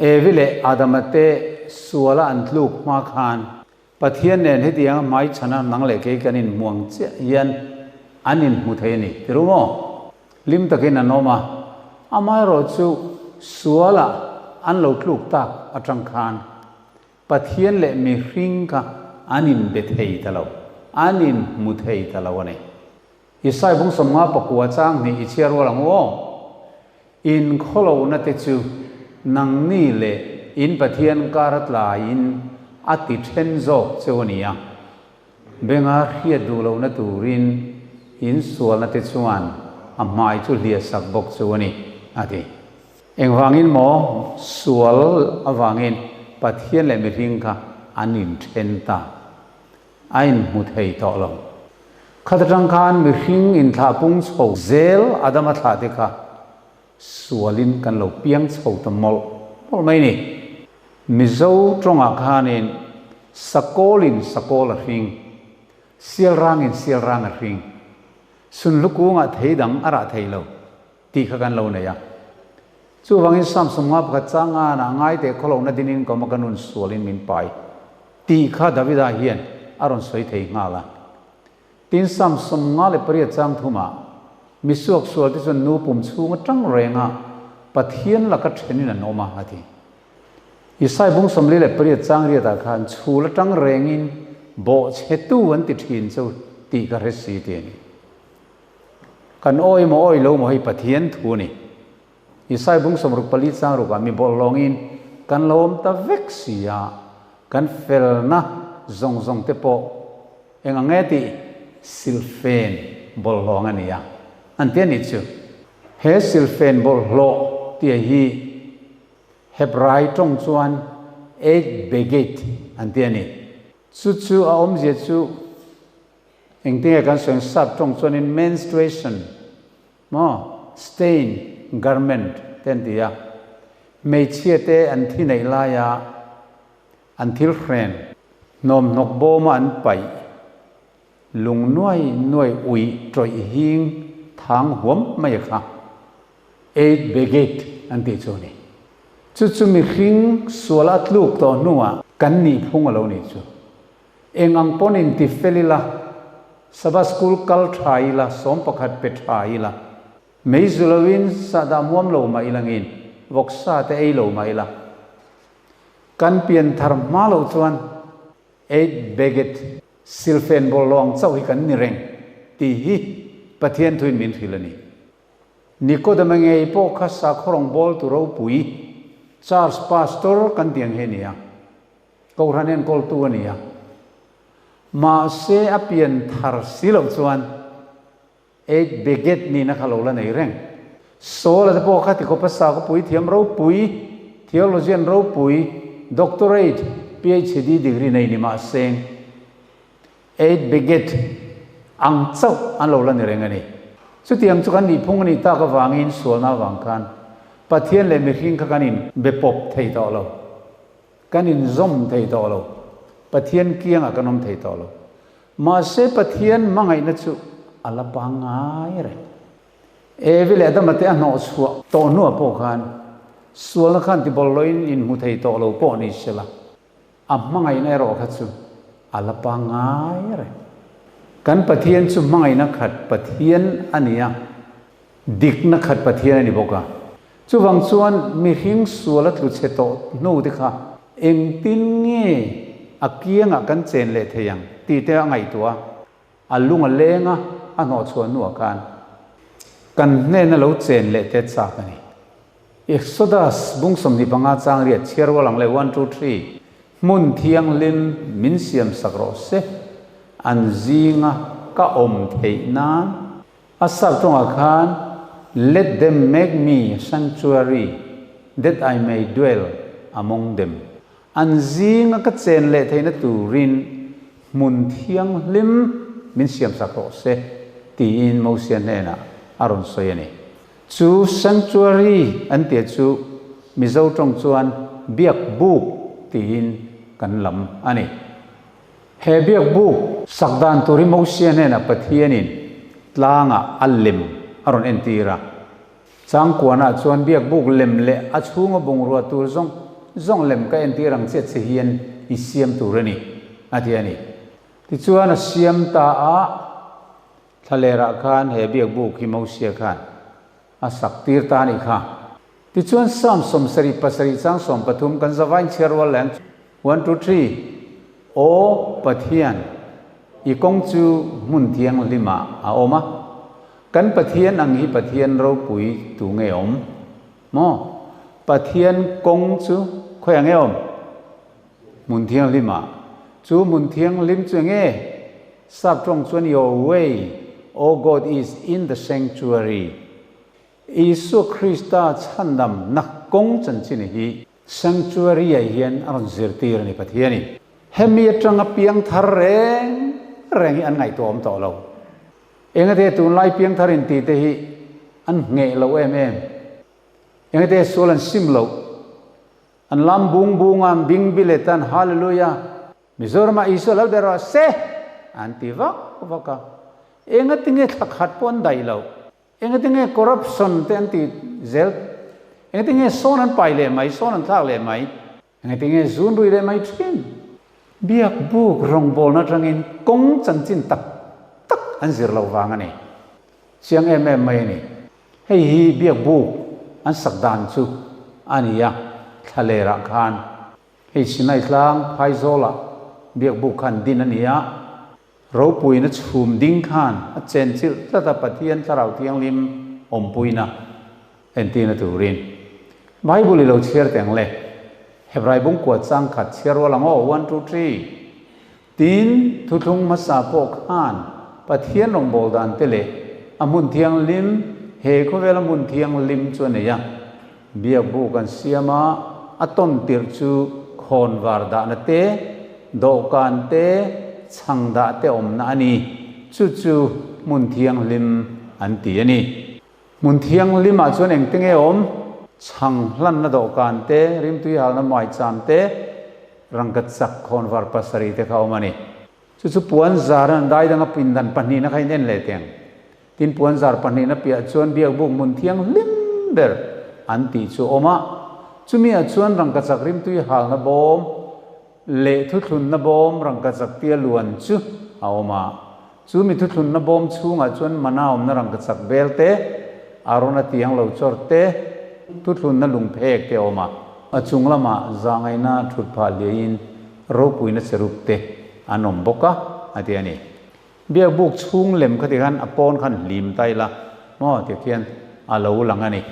Evi leh Adama te suala an tluk hma khan Pathian nen hetianga hmaichhana nang leh kei kan inhmuang chiah hian an inhmu thei a ni, ti ru maw? Hlim takin an awm a, amaherawhchu sualah an lo tluk tak atang khan Pathian leh mihring kha an inbe thei ta lo, an inhmu thei ta lo a ni. Isai bung 50 pakua chang hnih i chhiar rual ang u aw. In khawlohna te chu nangni leh in Pathian kar a tlaiin a ti then zawk cheu a ni a. Benga hriat duh lohna turin in sualna te chuan a hmai chu hliah sak bawk cheu a ni, a ti. Engvangin maw sual avangin Pathian leh mihring kha an inthen ta? A inhmu thei tawh lo. Khat atang khan mihring inthlah pung chho zel Adama thlah te kha sualin kan lo piang chho ta mawlh mawlh mai ni. Mizo tawngah khanin sakawlin sakawl a hring, sialrangin sialrang a hring, sunhlu kungah thei dang a rah thei lo. Tih kha kan lo nei a. Chuvangin Psalm 51 chang nganah ngai teh khawlohna dinin ka awm a ka nun sualin min pai tih kha Davida hian a rawn sawi thei nghal a. Tin Psalm 58 chang thumah misuak sualte chuan nu pum chhung atang renga Pathian laka thenin an awm a a ti. Isai bung 48 chang riatah khan chhul atang rengin bawhchhetu an ti thin chu tih ka hre si ti a ni. Kan awi maw awi lo maw hei Pathian thu a ni. Isai bung 64 chang rukah mi bawlhhlawngin kan lo awm ta vek si a, kan felna zawng zawng te pawh eng ang nge tih silfen bawlhhlawng a ni a, an ti a nih chu. He silfen bawlhhlawh tia hi Hebrai tawng chuan Eid Beged an ti a ni. Chu chu a awmzia chu Engtinge kan sawi ang sap tawng chuanin menstruation maw stain garment te an ti a, hmeichhia te an thi neih laia an thil hren hnawmhnawk bawma an paih lung nuai nuai uih tawih hing thang huam mai a kha Aid Brigade an tih chu a ni. Chu chu mihring sual a tluk tawh hnuah kan nihphung a lo nih chu. Eng ang pawn in ti fel ila, Sabbath School kal tha ila, 11 pe tha ila, mei zu loin sahdah muam lo mah ilangin, vawksa te ei lo mah ila, kan pian thar hma loh chuan Eid Beged silfen bawlhhlawh ang chauh hi kan ni reng tih hi Pathian thuin min hrilh a ni. Nikodema ngei pawh kha sakhaw rawngbawltu ropui, Church Pastor kan tih ang hi a ni a. Kohhran enkawltu a ni a, mahse a pian thar si loh chuan Eid Beged nihna kha lo la nei reng. Saul-a te pawh kha tikawpa sakhaw puithiam ropui, theologian ropui, doctorate, PhD degree nei ni mahse Eid Beged ang chauh an lo la ni reng a ni. Chutiang chu kan nihphung a nih tak avangin sualna avang khan Pathian leh mihring kha kan inbe pawp thei tawh lo. Kan inzawm thei tawh lo. Pathian kiangah kan awm thei tawh lo. Mahse Pathian hmangaihna chu a la pangngai reng. Evi leh Adama te a hnawh chhuah tawh hnuah pawh khan sualna khan tibawlhhlawhin inhmu thei tawh lo pawh ni sela, a hmangaihna erawh kha chu a la pangngai reng. Kan Pathian chu hmangaihna khat Pathian a ni a, dikna khat Pathian a ni bawk a. Chuvang chuan mihring sual a tlu chhe tawh hnu te kha engtin nge a kiangah kan chen leh thei ang tih te a ngaihtuah a, a lung a leng a, a hnawhchhuah hnuah khan kan hnena lo chen leh te chak a ni. Exodus bung 25 chang riat chhiar rual ang leh one two three hmun thianghlim min siam sak rawh se an zinga ka awm theih nan. A sap tawngah khan Let them make me a sanctuary that I may dwell among them, An zinga ka chen leh theihna turin hmun thianghlim min siamsak rawh se, tiin Mosia hnenah a rawn sawi a ni. Chu sanctuary an tia chu Mizo tawng chuan biak buk tiin kan lam a ni. He biak buk sak dan tur hi Mosia hnenah Pathianin. tlangah a lem a rawn entir a. Changkuanah chuan biakbuk lem leh a chhunga bungrua tur zawng zawng lem ka entir ang chiah che hian i siam tur a ni, a ti a ni. Tichuan a siam ta a, thlalerah khan he biakbuk hi Mosia khan a sak tir ta a nih kha. Tichuan Psalm 77 chang 13 kan zavain chhiar rual leng, One two three, Aw Pathian, i kawng chu hmun thianghlimah a awm a, kan Pathian ang hi Pathian ropui tu nge awm? Maw? Pathian kawng chu khawiah nge awm? Hmun thianghlimah. Chu hmun thianghlim chu enge? Sap tawng chuan Your way, O God is in the sanctuary. Isua Krista chhandamna kawng chanchin hi Sanctuary ah hian a rawn zirtir a ni Pathianin. Hemi atanga piangthar reng reng hi an ngaihtuah awm tawh lo. Engate tunlai piangthar inti te hi an ngheh lo em em. Engate sual an sim loh. An lam bung bung a, an bing bilet a, an Hallelujah, Mizoramah Isua lal ber rawh se! an ti vak vak a. Engatinge thla khat pawh an daih loh. Engatinge corruption te an ti zel? Engatinge sawn an pai leh mai, sawn an thlak leh mai? Engatinge zun rui leh mai thin? Biak buk rawngbawlna atangin kawng chanchin tak tak an zir loh vang a ni. Chiang em em mai a ni. Hei hi biak buk an sak dan chu a ni a, thlalerah khan hei Sinai tlang Phaizawlah biak buk khan din a ni a, Ropuina chhum ding khan a chenchilh tlat a Pathian Thlarau Thianghlim awmpuina entirna turin. Bible i lo chhiar teh ang le. Hebrai bungkua chang khat chhiar rual ang aw, one two three. Tin, thuthlung hmasa pawh khan Pathian rawngbâwl dan te leh a hmun thianghlim, he khawvela hmun thianghlim chu a nei a. Biakbu kan siam a, a tawn tirh chu khawnvar dahna te, dawhkan te, chhang dah te awmna a ni. Chu chu hmun thianghlim an ti a ni. Hmun thianghlimah chuan engte nge awm? Chhang hlanna dawhkan te, rimtui halna maicham te, rangka chak khawnvar pasarih te kha a awm a ni. Chu chu puan zar an dai danga pindan pahnihna kha in en leh teng. Tin puan zar pahnihna piah chuan biakbuk hmun thianghlim ber an tih chu a awm a. Chumiah chuan rangkachak rimtui halna bawm leh thuthlunna bawm rangkachak tia luan chu a awm a. Chu mi thuthlunna bawm chhungah chuan mana awmna rangkachak bel te, Arona tiang lo chawr te, thuthlunna lungphek te a awm a. A chung lamah zahngaihna thut phah hliahin ropuina cherub te an awm bawk a, a ti a ni. Biakbuk chhung lem kha tikhan a pawn khan hlim ta ila maw tih khian a lo lang a ni.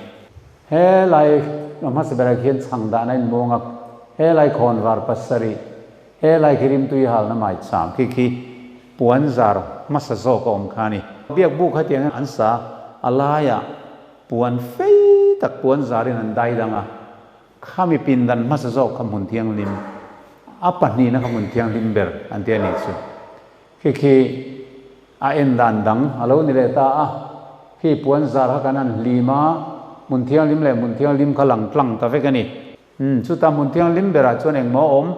He lai hmasa berah khian chhang dahna inmuang a, he lai khawnvar pasarih, he lai khi rimtui halna maicham khi khi puan zar hmasa zawk a awm kha a ni. Biakbuk kha tiangin an sa a laiah puan fei tak puan zarin an dai dang a, Khami pindan hmasa zawk kha hmun thianghlim, a pahnihna kha hmun thianghlim ber an ti a nih chu. Khi khi a en dan dang a lo ni leh ta a, khi puan zar kha kan han hlim a, hmun thianghlim leh hmun thianghlim kha lang tlang ta vek a ni. Umm, chuta hmun thianghlim berah chuan engmaw a awm?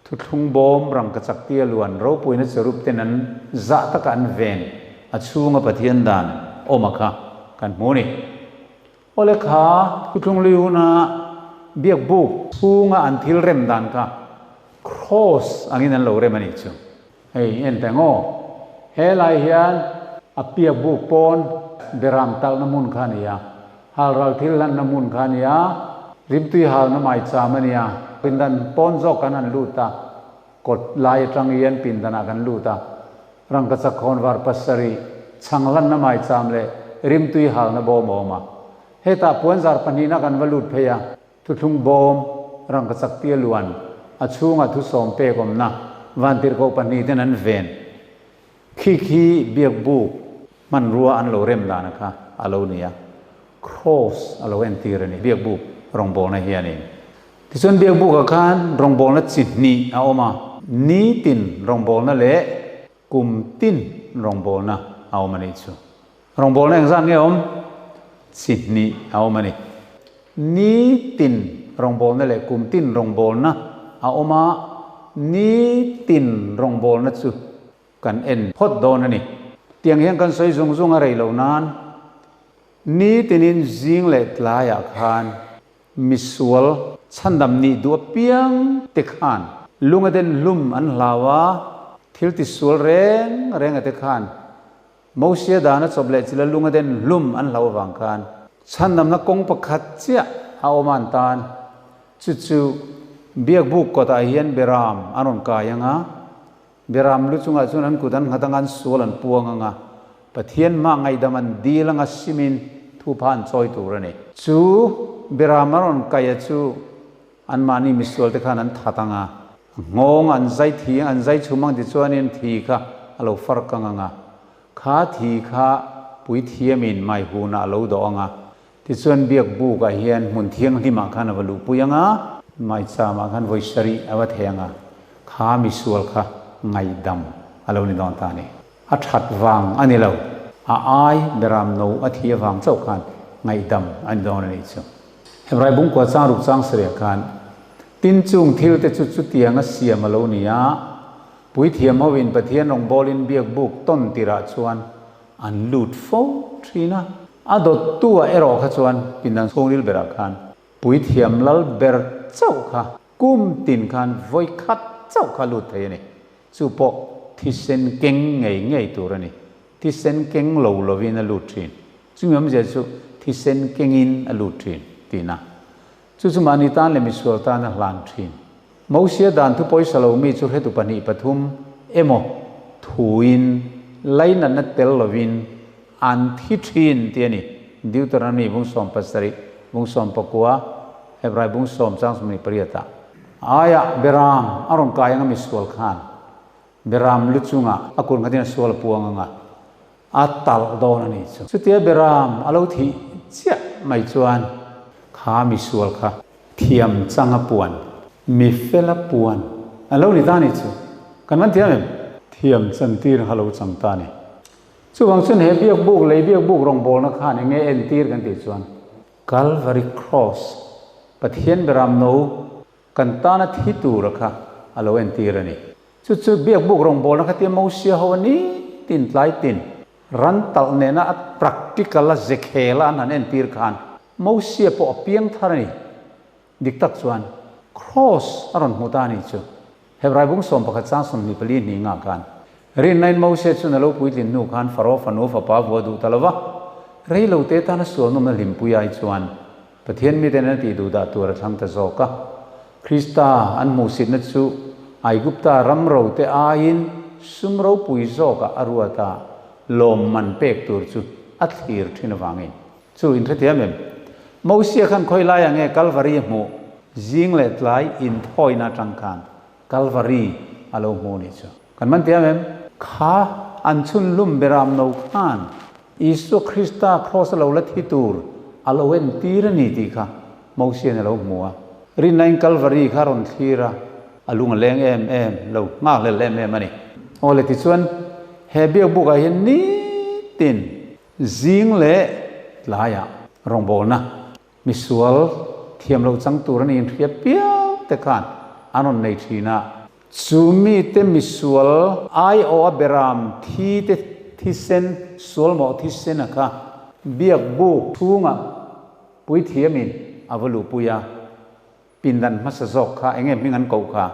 Thuthlung bawm rangkachak tia luan ropuina cherub ten an zah taka an ven a chhunga Pathian dan awm a kha kan hmu a ni. Awle kha thuthlung lui huna biakbuk chhunga an thil rem dan kha cross angin an lo rem a nih chu. Hei en teh ngaw, he lai hian a piakbuk pawn beram talhna hmun kha a ni a, halral thil hlanna hmun kha a ni a, rimtui halna maicham a ni a, pindan pawn zawk kan han lut a, kawt lai atang hian pindanah kan lut a, Rangkachak khawnvar pasarih, chhang hlanna maicham leh rimtui halna bawm a awm a. Hetah puanzar pahnihna kan va lut phei a, thuthlung bawm, rangkachak tia luan, a chhungah thusawm pek awmna, vantirhkoh pahnih ten an ven. Khi khi biakbuk hmanrua an lo rem dana kha a lo ni a, Cross a lo entir a ni biakbuk rawngbawlna hianin. Tichuan biakbukah khan rawngbawlna chi hnih a awm a, nitin rawngbawlna leh kum tin rawngbawlna a awm a nih chu. Rawngbawlna engzat nge awm? Chi hnih a awm a ni. Nitin rawngbawlna leh kum tin rawngbawlna a awm a, nitin rawngbawlna chu kan en phawt dawn a ni. Tiang hian kan sawi zung zung a rei lo nan nitinin zing leh tlaiah khan misual chhandam nih duh apiang te khan lunga den hlum an hlau a, thil tisual reng reng a te khan Mosia dana chawp leh chila lunga den hlum an hlau avang khan chhandamna kawng pakhat chiah a awm an tan. Chu chu Biakbuk kawtah hian Beram an rawn kai ang a, Beram lu chungah chuan an kut an nghat anga an sual an puang ang a, Pathian hma ngaihdam an dil anga simin thupha an chawi tur a ni. Chu Beram an rawn kai a chu anmahni misualte khan an that ang a, nghawng an zai thi an zai chhum ang tichuanin thi kha a lo far kang ang a, kha thi kha puithiamin mai hunah a lo dawh ang a, Tichuan biak bukah hian hmun thianghlimah khan a va luhpui ang a, maicham-ah khan vawi sarih a va thei ang a, kha misual kha ngaihdam a lo ni dawn ta a ni. A that vang a ni lo, a ai beram no a thi avang chauh khan ngaihdam a ni dawn a nih chu. Hebrai bungkua chang ruk chang sarih khan tin chung thil te chu chutiang a siam a lo ni a, puithiam hoin Pathian rawngbawlin biak buk tawn tirah chuan an lut fo thin a. A dawttu ah erawh kha chuan pindan chhungril berah khan puithiam lal ber chauh kha kum tin khan vawi khat chauh kha lut thei a ni. Chu pawh thisen keng ngei ngei tur a ni. Thisen keng lo lovin a lut thin. Chumi awmzia chu thisen kengin a lut thin tihna. Chu chu mahni tan leh misual tan a hlan thin. Mosia dan thu pawisa lo mi chu hretu pahnih pathum emaw thuin lainatna tel lovin an thi thin tih a ni. Deuteronomy bung 17, bung 19, Hebrai bung 10 chang 28 ah. Aiah Beram a rawn kai anga misual khan Beram lu chungah a kun khatin a sual a puang anga A talh dawn a nih chu. Chutia Beram a lo thih chiah mai chuan kha misual kha thiam changa puan, mi fela puan a lo ni ta a nih chu. Kan van thiam em? Thiam chantir kha lo chang ta a ni. Chuvang chuan he biakbuk lei biakbuk rawngbawlna khan eng nge entir kan tih chuan Calvary Cross, Pathian Beram no Kan tana thi tura kha a lo entir a ni. Chu chu biakbuk rawngbawlna kha tia Mosia ho a ni tin tlai tin ran talh nena a practical a zekhela an han entir khan Mosia pawh a piang thar a ni. Dik tak chuan Cross a rawn hmu ta a ni chu. Hebrai bung 11 chang 24 hnih ngah khan Rinnain Mosia chuan a lo puitlin hnu khan Faro fanu fapa vua duh ta lova reilote tana sualnawmna hlimpui ai chuan Pathian miten an tih duh dah tur a thlang ta zawk a. Krista an hmuhsitna chu Aigupta ram rote aiin sum ropui zawkah a ruat a, lawmman pek tur chu a thlir thin avangin. Chu inhrethiam em? Mosia khan khawi laiah nge Kalvari a hmuh? Zing leh tlai inthawina atang khan Kalvari a lo hmu nih chu. Kan man tiam em? Kha an chhun hlum beram no khan Isua Krista kraws a lo la thi tur a lo entir a ni tih kha Mosian a lo hmu a. Rinnain Kalvari kha a rawn thlir a, a lung a leng em em, lo nghakhlel em em a ni. Aw le tichuan he biakbukah hian nitin zing leh tlaiah rawngbawlna Misual thiam lo chang tur a ni inhria piau te khan an rawn nei thin a. Chu mite misual aiawh a beram thi te thisen, sualmawh thisen a kha biak buk chhungah puithiamin a va luhpui a, pindan hmasa zawk kha enge hming an koh kha?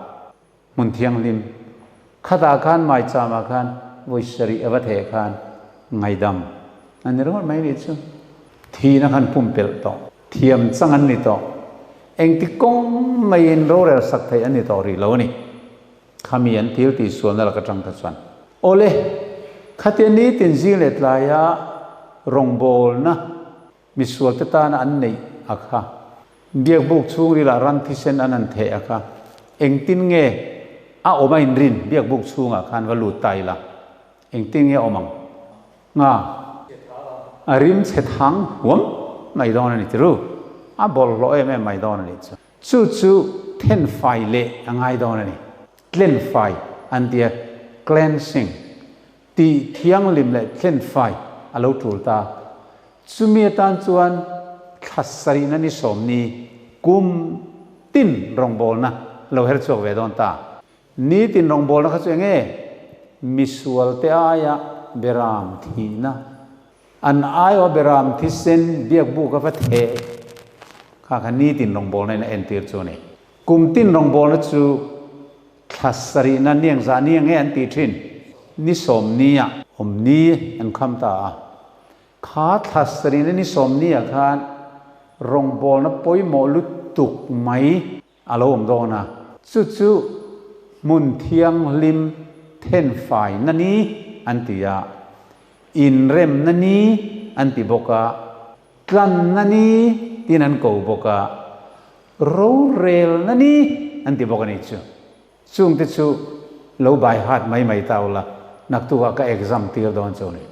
Hmun thianghlim khatah khan maichamah khan vawi sarih a va theh khan ngaidam a ni ringawt mai nih chu. Thihna khan pumpelh tawh, thiam chang an ni tawh, engti kawng maiin rorel sak theih an ni tawh rih lo a ni. Khami an thil tihsualna lak atang kha chuan. Awle, khatia nitin zing leh tlaia rawngbawlna Misualte tana an neih a kha. Biakbuk chhungrilah ran thisen an han theh a kha. Engtin nge a awm a inrin biakbuk chhungah khan va lut ta ila. Engtin nge a awm ang? Nga. A rim chhe thang huam mai dawn a ni tiru. A bawlhhlawh em em mai dawn a nih chu. Chu chu thenfai leh a ngai dawn a ni. Tlenfai an tia, cleansing. Tih thianghlim leh tlenfai a lo tul ta. Chumi atan chuan thla sarihna ni sawmni kum tin rawngbawlna lo her chhuak ve dawn ta. Nitin rawngbawlna kha chu eng nge? Misualte aia. Beram thihna, an aiawha Beram thisen biakbuk a va theh kha kha nitin rawngbawlna in a entir chu a ni. Kum tin rawngbawlna chu thla sarihna niang zah ni ang e an tih thin. Ni sawmnia awm ni an kham ta a. Kha thla sarihna ni sawmnia khan rawngbawlna pawimawh lutuk mai a lo awm dawn a, chu chu hmun thianghlim thenfaina ni an ti a, inremna ni an ti bawk a, tlanna ni tiin an ko bawk a, rorelna ni an ti bawk a ni chu. Chungte chu lo bai hat mai mai ta ula, naktukah ka exam tir dawn chu a ni.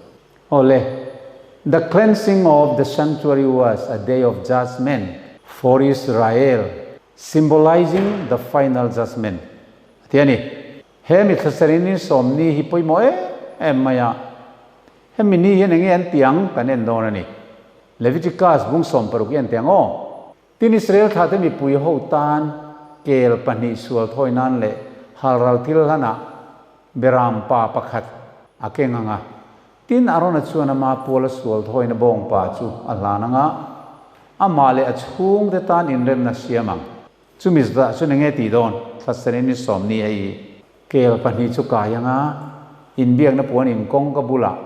Awle, The cleansing of the sanctuary was a day of judgment for Israel, symbolizing the final judgment a ti a ni. He mi thlasarin in sawmni hi pawimawh em em mai a, hemi ni hian enge an ti ang kan en dawn a ni. Leviticus bung 16 hi an ti ang aw. Tin, Israel thlahte mipui ho tan kel pahnih sual thawi nan leh halral thil hlanah Beram pa pakhat a keng ang a. Tin, Arona chuan ama puala sual thawina bawng pa chu a hlan ang a, amah leh a chhungte tan inremna siam ang. Chumi zah chuan enge tih dawn? Thlasenin ni sawmni hei hi. Kel pahnih chu kai ang a, inbiakna puan in kawngka bulah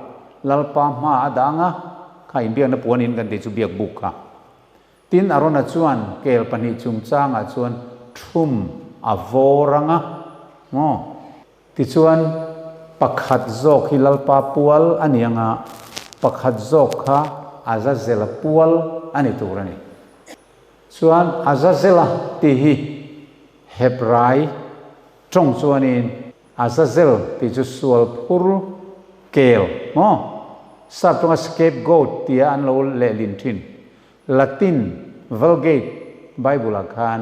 Lalpa hma a dah ang a, kha inbiakna puan in kan tih chu biak buk kha. Tin, Arona chuan kel pahnih chungchangah chuan thum a vawr ang a, maw? Tichuan, pakhat zawk hi Lalpa pual a ni ang a, pakhat zawk kha Azazela pual a ni tur a ni. Chuan, Azazela tih hi Hebrai tawng chuanin Azazel tih chu sual phur kel, maw? Sap tawnga scapegoat tia an lo lehlin thin. Latin Vulgate Bible-ah khan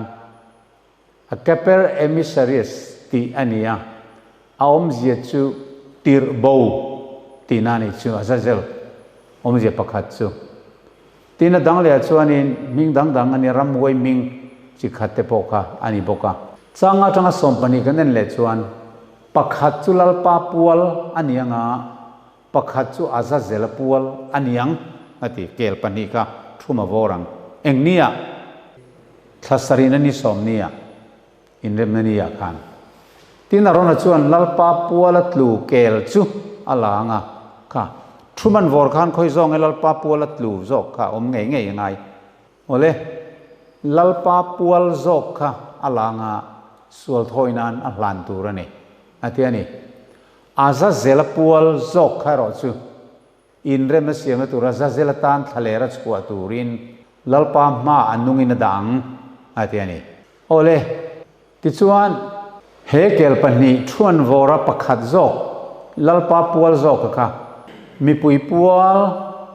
a caper emissarius tih a ni a, a awmzia chu tirh bo tihna a nih chu, Azazel awmzia pakhat chu. Tin, a dang lehah chuanin hming dang dang a ni, ramhuai hming chi khat te pawh kha a ni bawk a. Chang atanga 12 kan en leh chuan pakhat chu Lalpa pual a ni ang a, Pakhat chu Azazela pual a ni ang, a ti. Kel pahnih kha thum a vawr ang. Eng nia? Thla sarihna ni sawm nia, inremna nia khan. Tin, Arona chuan Lalpa puala tlu kel chu a la ang a, kha thum an vawr khan khawi zawng e Lalpa puala tlu zawk kha awm ngei ngei a ngai. Awle, Lalpa pual zawk kha a la ang a, sual thawi nan a hlan tur a ni, a ti a ni. Azazela pual zawk kha erawh chu inrem a siamna tur Azazela tan thlaler a chhuah turin Lalpa hma a nungin a dah ang, a ti a ni. Awle, tichuan he kel pahnih thuan vawra pakhat zawk Lalpa pual zawka kha mipui pual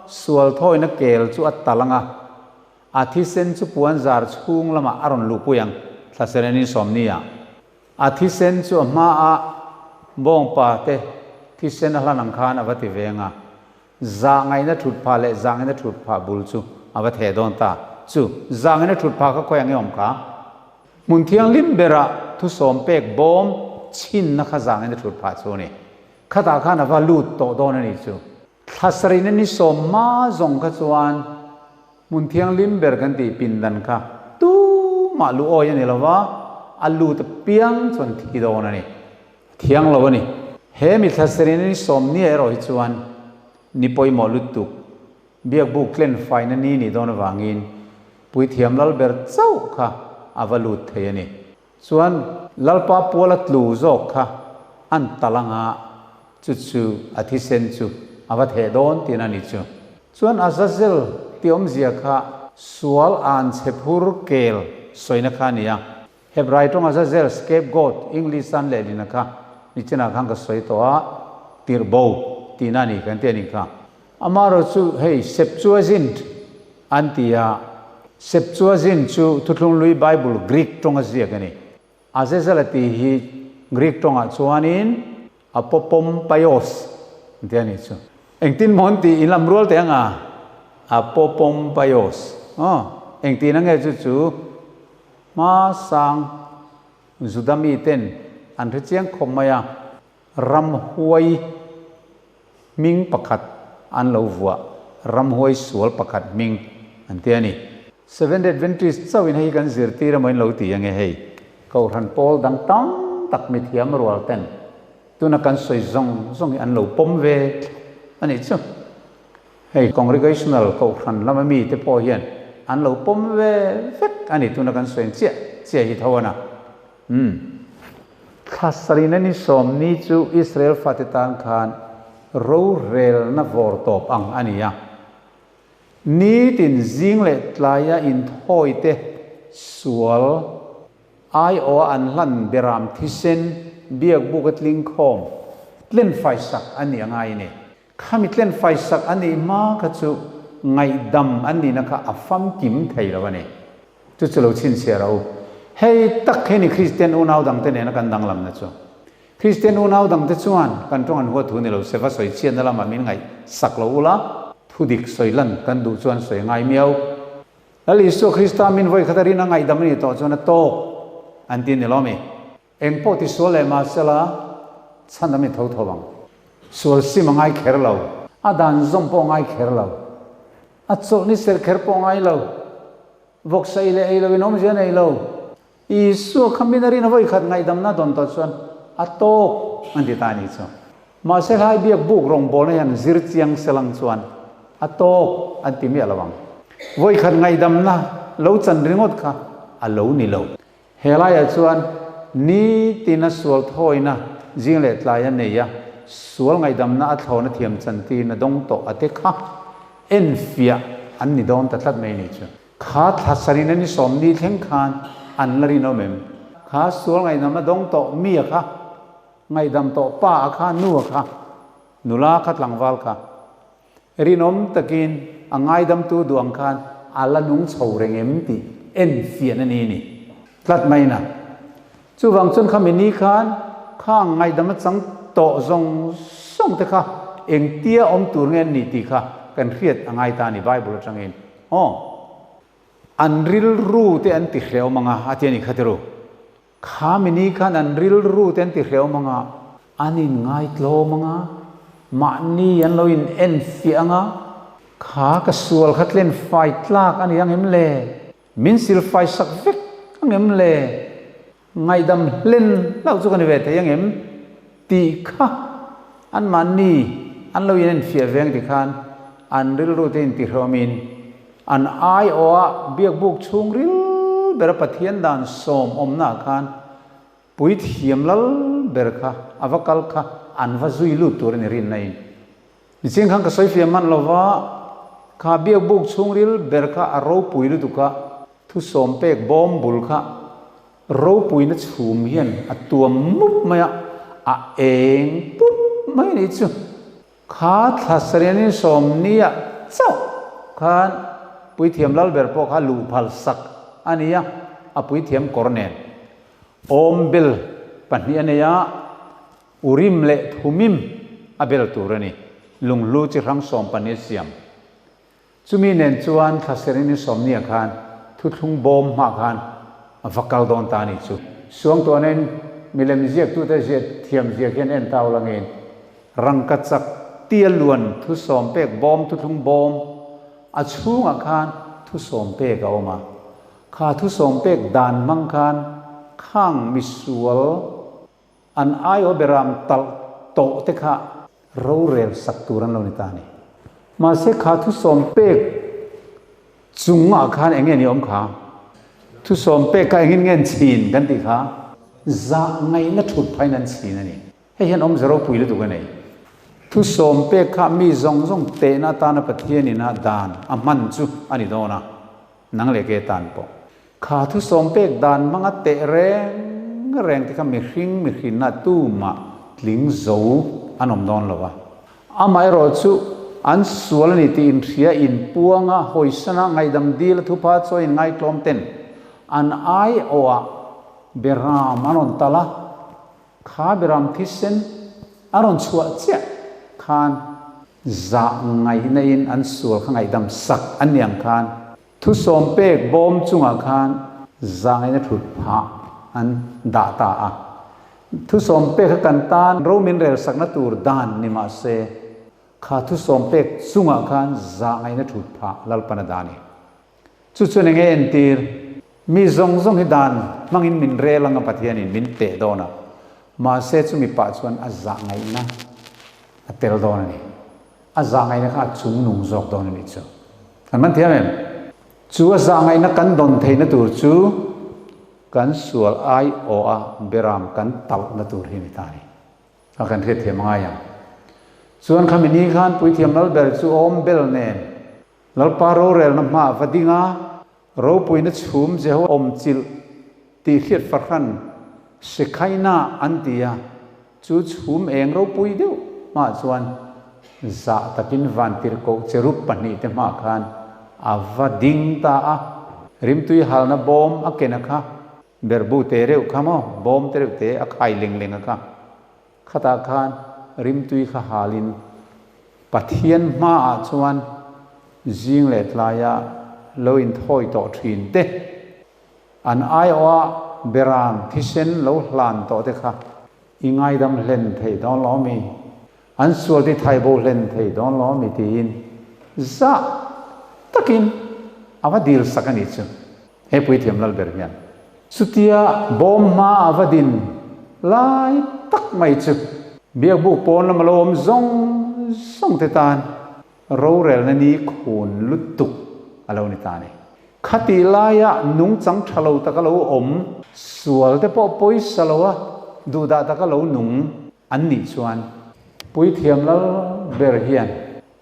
sual thawina kel chu a tal ang a, a thisen chu puan zar chhung lamah a rawn luhpui ang, thlaseren in sawmni ah. A thisen chu a hmaah bawngpa te thisen a hlan ang khan a va ti veng a, zahngaihna thut phah leh zahngaihna thut phah bul chu a va theh dawn ta. Chu zahngaihna thut phah kha khawi ang i awm kha? Hmun thianghlim berah thusawm pek bawm chhinna kha zahngaihna thut phah chu a ni. Khatah khan a va lut tawh dawn a ni chu. Thla sarihna ni sawm hma zawng kha chuan hmun thianghlim ber kan tih pindan kha tumah lu awi a ni lo va, a lut apiang chuan thi dawn a ni. A thiang lo a ni. He mi thla sarihna ni sawm nia erawh hi chuan ni pawimawh lutuk, biakbuk tlen faina ni nih dawn avangin Puithiam Lalber chauh kha a va lut thei a ni. Chuan Lalpa puala tlu zawk kha an tal anga chu chu a thisen chu a va theh dawn tiin a ni chu. Chuan Azazel tih awmzia kha sual an chhe phur kel sawina kha a ni a. Hebrai tawng Azazel, scapegoat, English an lehlina kha nichinah khan ka sawi tawh a, tirh bo tihna a ni kan ti a nih kha. Amaherawhchu chu hei Septuagint an ti a, Septuagint chu Thuthlung Hlui Bible Greek tawnga ziak a ni. Azazel a tih hi Greek tawngah chuanin Apopompaios an ti a nih chu. Engtin maw an tih in lam rual teh anga Apopompaios aw engtin ange chu chu hmasang Juda miten an hre chiang khawp mai a, ramhuai. hming pakhat an lo vuah, ramhuai sual pakhat hming an ti a ni. Seventh Adventist chauhin hei hi kan zirtir emaw in lo ti ange hei. Kohhran pawl dang tam tak mithiam rual ten tuna kan sawi zawng zawng hi an lo pawm ve thlap a nih chu. Hei Congregational Kohhran lama mite pawh hian an lo pawm ve vek a ni tuna kan sawi ang chiah chiah hi tho a na. Umm. Thla sarihna ni sawmni chu Israel fate tan khan rorelna vawr tawp ang a ni a. Nitin zing leh tlaia inthawite sual aiawha an hlan beram thisen biakbuk a tling khawm tlenfai sak a nih a ngai a ni. Khami tlenfai sak a nih hma kha chu ngaihdam an nihna kha a famkim thei lo a ni. Chu chu lo chhinchhiah rawh u. Hei tak hi ni Kristian unau dangte nena kan danglamna chu. Kristian unau dangte chuan kan tawng an huat thu ni lo se va sawi chhiatna lamah min ngaih sak lo ula, thu dik sawi lan kan duh chuan sawi ngai miau. Lal Isua Krista min vawi khat a rin a ngaihdam a nih tawh chuan a tawk an ti a ni lo mi? Eng pawh ti sual leh mahsela chhan a mi tho tho ang. Sual sim a ngai kher lo. A dan zawm pawh a ngai kher lo. A chawlh ni serh kher pawh a ngai lo. Vawksa ei leh ei lo in awmzia a nei lo. Isua kha min a rin a vawi khat ngaihdamna dawn tawh chuan a tawk an ti ta a nih chu. Mahse hlai biak buk rawngbawlna hian zir chiang selang chuan a tawk an ti miah lo ang. Vawi khat ngaihdamna lo chan ringawt kha a lo ni lo. He laiah chuan nitin a sual thawina zing leh tlai a nei a, sual ngaihdamna a thlawna thiam chantir na dawng tawh a te kha enfiah an ni dawn ta tlat mai a nih chu. Kha thla sarina ni sawmni thleng khan an la rinawm em? Kha sual ngaihdam a dawng tawh mi a kha, ngaihdam tawh pa a kha, nu a kha, nula kha, tlangval kha. Rinawm takin a ngaidamtu duh ang khan a la nung chho reng em tih enfiahna ni ni tlat mai na. Chuvang chuan khami ni khan khang ngaihdam a chang tawh zawng zawng te kha engtia awm tur nge an nih tih kha kan hriat a ngai ta a ni Bible atangin. Aw. An rilru te an ti hrehawm ang a, a ti a ni kha tiru. Kha mini khan an rilru te an ti hrehawm ang a, an inngai tlawm ang a, mahni an lo in en fiah ang a, kha ka sual kha tlen fai tlak a ni ang em le? Min sil fai sak vek ang em le? Ngaihdam hlen hlauh chu ka ni ve thei ang em? Tih kha anmahni an lo in en fiah veng ti khan an rilru te intihrawmin an aiawha biakbuk chhungril bera Pathian dan sawm awmnaah khan puithiam lal ber kha a va kal kha an va zui lut tur a ni rinna in. Niching khan ka sawi fiah hman lova kha biakbuk chhungril ber kha a ropui lutuk a, thusawm pek bawm bul kha Ropuina chhum hian a tuam mup mai a, a eng pup mai a nih chu. Kha thla sarih sawmnia chauh khan Puithiam Lalber pawh kha luh phal sak a ni a, a puithiam kawr nen awm bel pahnih a nei a, Urim leh Thumim a bel tur a ni, lunghlu chi hrang 12 a siam. Chumi nen chuan Thlaserini Sawmnia khan thuthlung bawm hmah khan a va kal dawn ta a nih chu. Suangtuahnain milem ziaktute ziah thiam zia khian en tau langin rangkachak tia luan thusawm pek bawm thuthlung bawm a chhungah khan thusawm pek a awm a. Kha thusawm pek dan hmang khan khang misual An aiaw beram talh tawh te kha rorel sak tur an lo ni ta a ni. Mahse kha thusawm pek chungah khan eng nge ni awm kha? Thusawm pek kha engin nge an chhin kan tih kha? Zah ngaihna thut phain an chhin a ni. Hei hian awmze ropui lutuk a nei. Thusawm pek kha mi zawng zawng tehna atana Pathianin a dan a hman chu a ni dawn a, nang leh ke tan pawh. Kha thusawm pek dan hmanga teh reng reng te kha mihring mihrinna tumah tling zo an awm dawn lo a. Amaherawh chu an sual a ni tih inhria inpuanga hawisana ngaihdam dil a thupha chaw in ngaitlawm ten an aiawhah beram an rawn tal a, kha beram thisen a rawn chhuah chiah khan zah ngaihna in an sual kha ngaihdam sak an ni ang khan Thusawm pek bawm chungah khan zangaina thut phah an dah ta a. Thusawm pek kha kan tan ro min rel sakna tur dan ni mah se. Kha thusawm pek chungah khan zah ngaihna thut phah Lalpan a dah a ni. Chu chuan enge entir? Mi zawng zawng hi dan hmangin min rel anga Pathianin min teh dawn a, mahse chumi pah chuan a zah ngaihna a tel dawn a ni. A zah ngaihna kha a chungnung zawk dawn a nih chu. Kan man thiam em? Chu a zah ngaihna kan dawn theihna tur chu kan sual aiawha beram kan talhna tur hi a ni ta a ni. A kan hriatthiam a ngai ang. Chuan khami ni khan Puithiam Lalber chu awm bel nen Lalpa rorelna hmaah va ding a, ropuina chhum Jehova awm chilh tih hriat fahran Shekhaina an ti a, chu chhum eng ropui deuh hmaah chuan zah takin vantirhkoh cherub pahnihte hmaah khan a va ding ta a, rimtui halna bawm a ken a kha, berhbu te reuh kha maw, bawm te reuh te a khai leng leng a kha. Khatah khan rimtui kha halin Pathian hmaah chuan zing leh tlaia lo inthawi tawh thin te, an aiawha beram thisen lo hlan tawh te kha i ngaidam hlen thei dawn lo mi, an sual ti thai bo hlen thei dawn lo mi tiin zah takin a va dil sak a nih chu. He Puithiam Lalber hian chutia bawm hma a va din lai tak mai chu biakbuk pawn lama lo awm zawng zawng te tan rorelna ni khun lutuk a lo ni ta a ni. Khatih laia nungchang tha lo taka lo awm, sual te pawh pawisa loa duhdah taka lo nung an nih chuan Puithiam Lalber hian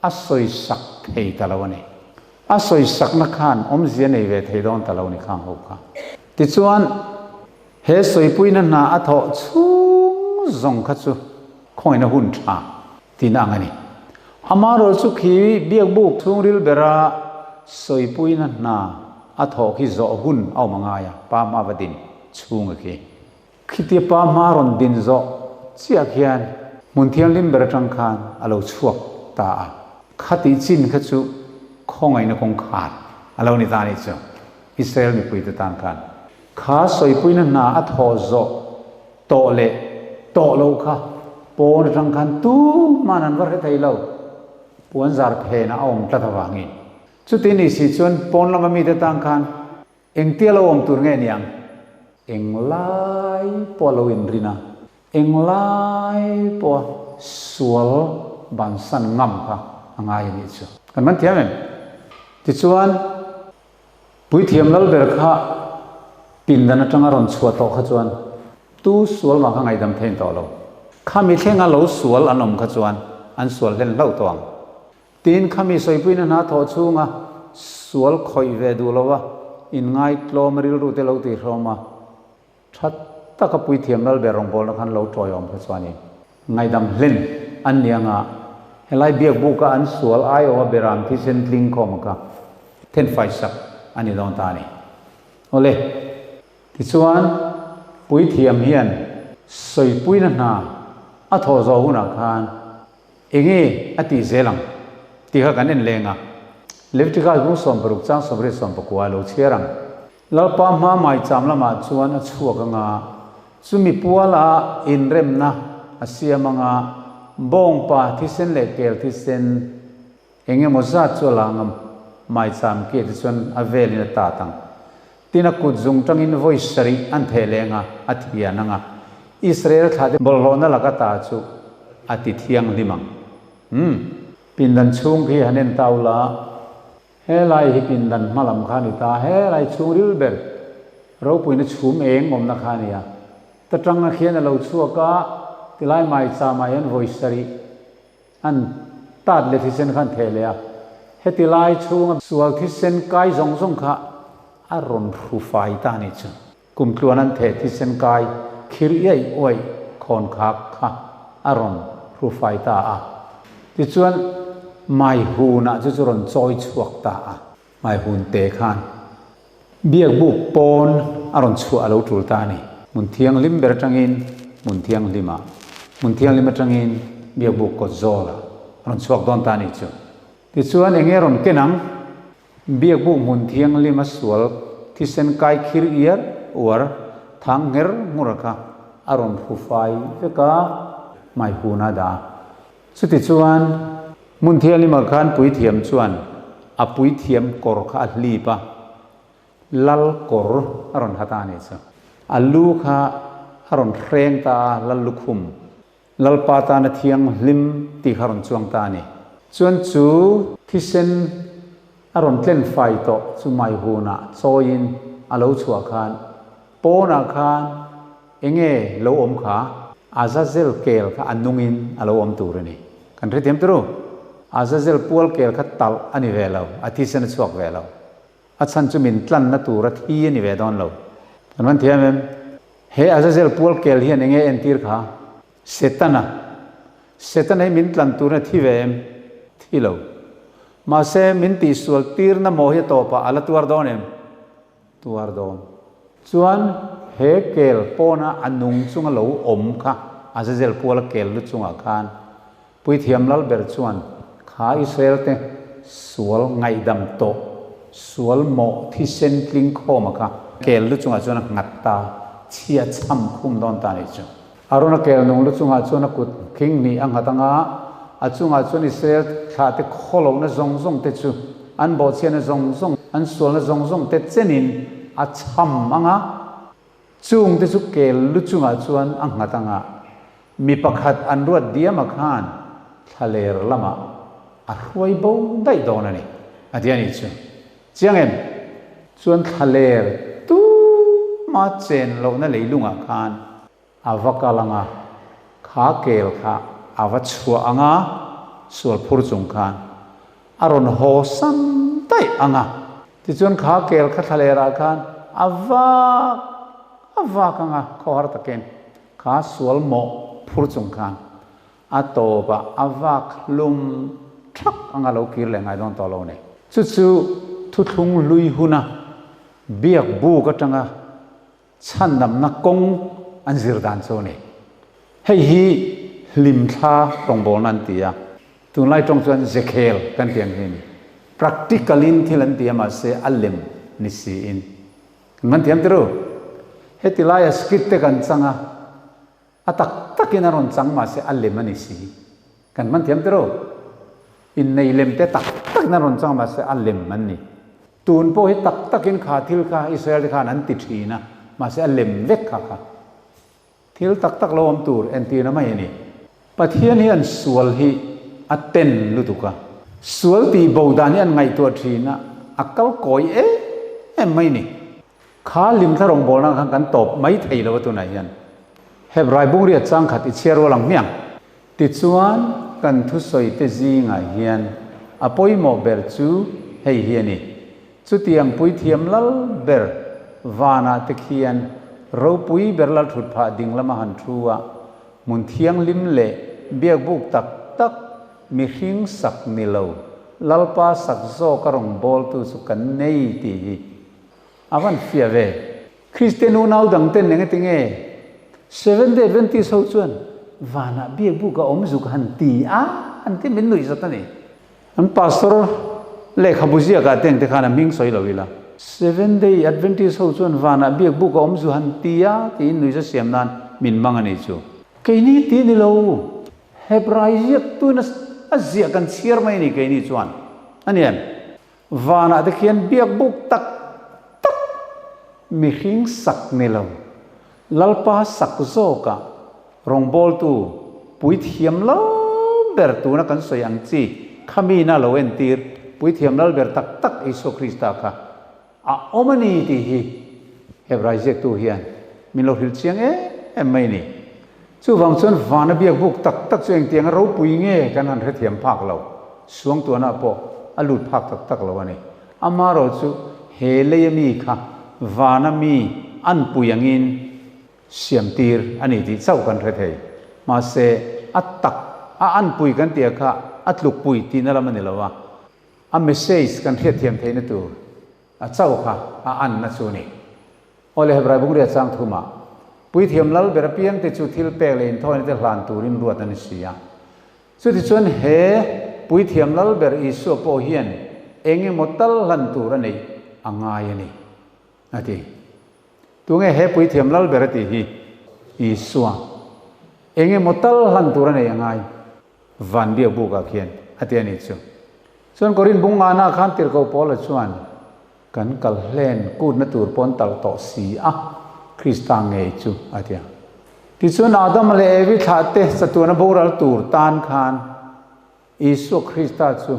a sawisak thei ta lo a ni. A sawisakna khan awmzia nei ve thei dawn ta lo ni khang ho kha. Tichuan, he sawipuina hna a thawh chhung zawng kha chu khawngin a hun tha tihna ang a ni. Amaherawh chu khi biakbuk chhungril bera sawipuina hna a thawh khi zawh hun a awm a ngai a, pa hma va din chhunga khi. Khitia pa hma rawn din zawh chiah khian hmun thianghlim ber atang khan a lo chhuak ta a, khatih chin kha chu khawngaihna kawngkhar a lo ni ta a nih chu, Israel mipuite tan khan. Kha sawipuina hna a thawh zawh tawh leh tawh loh kha pawn atang khan tuman an va hre thei lo, puanzar phenah a awm tlat avangin. Chuti ni si chuan pawn lama mite tan khan Engtia lo awm tur nge niang? Englai pawh a lo inrin a, englai pawh a sual bansan ngam kha a ngai a nih chu. Kan man thiam em? Tichuan, Puithiam Lalber kha pindan atanga rawn chhuah tawh kha chuan tu sual mah kha ngaihdam thein tawh lo. Khami thlenga lo sual an awm kha chuan an sual hlen hlauh tawh ang. Tin, khami sawipuina hna thawh chhunga sual khawih ve duh lova inngaitlawm rilru te lo tihrawm a, tha taka puithiam Lalber rawngbawlna khan lo tawiawm kha chuanin ngaihdam hlen an ni anga helai biakbuka an sual aiawha beram thisen tling khawm kha thenfaisak a ni dawn ta a ni. Awle, tichuan puithiam hian sawipuina hna a thawh zawh hunah khan Enge a tih zel ang tih kha kan en leng a, Leviticus bung 60 chang 29 a lo chhiar ang. Lalpa hma maicham lamah chuan a chhuak anga, chumi puala inremna a siam anga, bawngpa thisen leh kel thisen eng emaw zat chu a la anga, maicham kia te chuan a velin a tat ang. Tin a kut zung tangin vawi sarih an theh leng a, a thian ang a. Israel thlate bawlhhlawhna laka ta chu a ti thianghlim ang. Umm. Pindan chhung khi han en tau la, helai hi pindan hma lam kha a ni ta, helai chhungril ber ropuina chhum eng awmna kha a ni a. Ta tanga khian a lo chhuak a, tilai maicham ah hian vawi sarih An tat leh thisen kha an theh leh a, heti lai chhunga sual thisen kai zawng zawng kha a rawn hru fai ta a nih chu. Kum tluan an theh thisen kai khir iaih uaih khawn khak kha a rawn hru fai ta a. Tichuan, mai hunah chu chu rawn chawi chhuak ta a. Mai hun te khan biakbuk pawn a rawn chhuah a lo tul ta a ni. Hmun thianghlim ber atangin hmun thianghlimah, hmun thianghlim atangin biakbuk kawt zawlah a rawn chhuak dawn ta a nih chu. Tichuan enge rawn ken ang? Biakbuk hmun thianghlim a sual thisen kai khir iar uar thang ngher nghur kha a rawn hru fai vek a, hmai hun a dah. Chutichuan. Hmun thianghlimah khan puithiam chuan a puithiam kawr kha a hlip a, lal kawr a rawn ha ta a nih chu. A lu kha a rawn hreng ta a, lal lukhum, Lalpa tana thianghlim tih kha a rawn chuang ta a ni. Chuan chu thisen a rawn tlen fai tawh chu mai hunah chawiin a lo chhuah khan pawnah khan Enge lo awm kha? Azazel kel kha a nungin a lo awm tur a ni. Kan hrethiam turu? Azazel pual kel kha talh a ni ve lo, a thisen a chhuak ve lo. A chhan chu min tlanna tura thi a ni ve dawn lo. Kan van thiam em? He Azazel pual kel hian enge entir kha? Setana. Setana hi min tlan turin a thi ve em? Thi lo. Mahse, min tihsual tirna maw hi a tawpah a la tuar dawn em? Tuar dawn. Chuan he kel pawna a nung chunga lo awm kha Azazel puala kel lu chungah khan Puithiam Lalber chuan kha Israel te sual ngaihdam tawh sual mawh thisen tling khawma kha kel lu chungah chuan a nghat ta chhia chham khum dawn ta nih chu. Arona kel nung lu chungah chuan a kut khing hnih a nghat anga a chungah chuan Israel thlahte khawlohna zawng zawng te chu an bawhchhiatna zawng zawng, an sualna zawng zawng te chenin a chham anga chung te chu kel lu chungah chuan a nghat anga mi pakhat an ruat diama khan thlaler lamah a hruai bo daih dawn a ni a ti a nih chu. Chiang em? Chuan thlaler tuma chen lohna leilungah khan a va kal ang a, kha kel kha a va chhuah ang a, sual phur chung khan a rawn haw sam daih ang a. Tichuan kha kel kha thlalerah khan a vak a vak ang a, khawhar takin kha sual mawh phur chung khan A tawpah a vak hlum thak anga lo kir leh ngai dawn tawh lo ni. Chu chu thuthlung hlui huna biak buk atanga chhandamna kawng an zir dan chu a ni. Hei hi hlimthla rawngbawlna an ti a, tunlai tawng chuan zekhel kan tih ang hi a ni. Practical in thil an ti a mahse a lem ni siin. Kan man thiam tirh u? Heti laia skit te kan chang a. A tak takin a rawn chang mahse a lem a ni si. Kan hman thiam tiraw? Innei lem te tak takin a rawn chang mahse a lem an ni. Tun pawh hi tak takin kha thil kha Israel te khan an ti thin a, mahse a lem vek kha kha. Thil tak tak lo awm tur entirna mai a ni. Pathian hian sual hi a ten lutuk a. Sual tih bo dan hi an ngaihtuah thin a, a kal kawi em em mai ni. Kha limthla rawngbawlna khan kan tawp mai thei lo a tunah hian Hebrai bungriat chang khat i chhiar rual ang hmiang. Tichuan kan thusawi te zingah hian a pawimawh ber chu hei hi a ni. Chutiang puithiam lal ber vanah te khian ropui ber lal thut phah ding lama han thu a, hmun thianghlim leh biakbuk tak tak mihring sak ni lo Lalpa sak zawka rawngbawltu chu kan nei tih hi A van fiah ve. Kristian unau dang ten eng ati nge Seventh Day Adventist ho chuan vanah biakbuk a awm zuk han ti a an ti min nuih zat a ni. An pastor lehkhabu ziakah te engte khan a hming sawi lo ila. Seventh Day Adventist ho chuan vanah biakbuk a awm zu han ti a tiin nuihza siam nan min mang a ni chu. Keini ti ni lo. Hebrai ziaktuin a ziah kan chhiar mai a ni keini chuan a ni em? Vanah te khian biakbuk tak tak mihring sak ni lo, Lalpa sak zawkah rawngbawltu puithiam lal ber tuna kan sawi ang chi khamina lo entir puithiam lal ber tak tak Isua Krista kha a awm a ni tih hi Hebrai ziaktu hian min lo hrilh chiang em em mai a ni. Chuvang chuan vana biakbuk tak tak chu engtianga ropui nge kan han hrethiam phak lo, suangtuahna pawh a lut phak tak tak lo a ni. Amarawh chu he leia mi kha vana mi an pui angin siamtir a ni tih chauh kan hre thei. Mahse, a tak a an pui kan tih kha a tlukpui tihna lam a ni lo a, a message kan hriatthiam theihna tur a chauh kha a anna chu a ni. Awle Hebrai bungria chang thumah, Puithiam lal ber apiangte chu thil pek leh inthawina te hlan turin ruat a ni si a. Chutichuan he Puithiam lal ber Isua pawh hian eng emaw tal hlan tur a neih a ngai a ni, a ti. Tunge he Puithiam lal ber a tih hi? Isua. Eng emaw tal hlan tur a neih a ngai. Van biakbukah khian a ti a nih chu. Chuan Korin bung ngana khan tirhkoh Paula chuan, Kan kal hlen kutna tur pawn talh tawh si a, Krista ngei chu, a ti a. Tichuan Adama leh Evi thlahte chatuana boral tur tan khan Isua Krista chu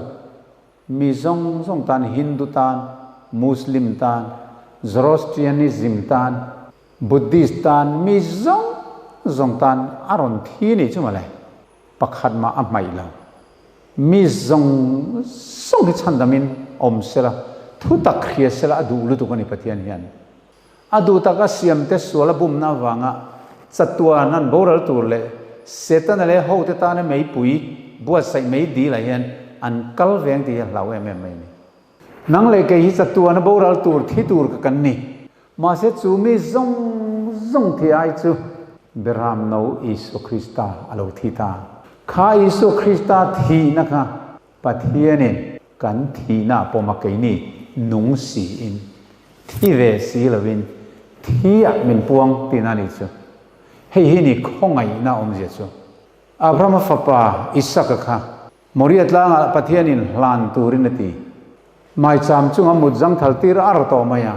mi zawng zawng tan, Hindu tan, Muslim tan, Zoroastrianism tan, Buddhist tan, mi zawng zawng tan a rawn thi nih chu mawle. Pakhat mah a hmaih lo. Mi zawng zawng hi chhandamin awm sela, thu tak hria sela a duh lutuk a ni Pathian hian. A duh tak a siamte sual a bumna avanga chatuan an boral tur leh Setana leh hote tana meipui buatsaih mei dilah hian an kal veng tih hi a hlau em em mai a ni. Nang leh kei hi chatuan a boral tur thi tur ka kan ni. Mahse chu mi zawng zawng thi ai chu Beram no Isua Krista a lo thi ta. Kha Isua Krista thihna kha Pathianin kan thihna a pawm a keini nung siin thi ve si lovin thi ah min puang tihna a nih chu. Hei hi ni khawngaihna awmzia chu. Abrahama fapa Isaka kha Moria tlangah Pathianin hlan turin a ti. Maicham chunga mut zangthal tir ar tawh mai a.